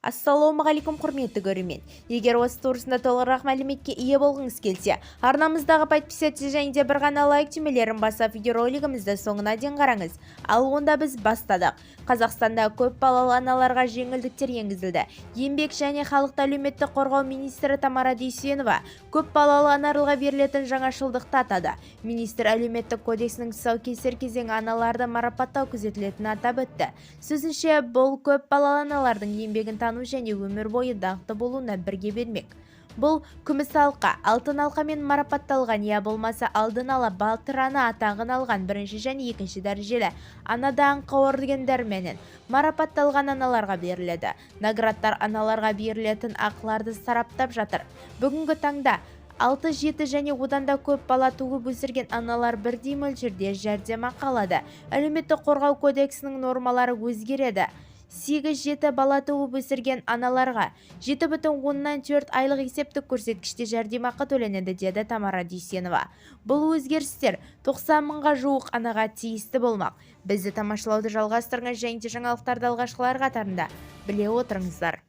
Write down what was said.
Ассалаумағалейкум, құрметті көрермен! Егер осы турасында толығырақ мәліметке ие болғыңыз келсе, арнамыздағы подписаться және де бір ғана лайк түймелерін басып, видеоролигімізді соңына дейін қараңыз. Ал онда біз бастадық. Қазақстанда көп балалы аналарға жеңілдіктер енгізілді. Еңбек және халықты әлеуметтік қорғау министрі Тамара Дүйсенова көп балалы аналарға берілетін жаңашылдықты атады. Министр Әлеуметтік кодексінің тұсаукесер кезеңі аналарды марапаттау күзетілетінін атап өтті. Сөзінше, бұл көп балалы аналардың еңбегін тану және өмір бойы даңқты болуына бірге бермек. Бұл күміс алқа, алтын алқамен марапатталған, я болмаса алдын ала Батыр ана атағын алған бірінші және екінші дәрежелі Ана даңқы ордендеріменен марапатталған аналарға беріледі. Наградтар аналарға берілетін ақыларды сараптап жатыр. Бүгінгі таңда 6, 7 және одан да көп бала туып өсірген аналар бірдей мөлшерде жәрдемақы алады. Әлеуметтік қорғау кодексінің нормалары өзгереді. 8-7 бала туып өсірген аналарға 7,4 айлық есептік көрсеткіште жәрдемақы төленеді, деді Тамара Дүйсенова. Бұл өзгерістер 90 мыңға жуық анаға тиісті болмақ. Бізді тамашалауды жалғастырыңыз және де жаңалықтарды алғашқылар қатарында біле отырыңыздар.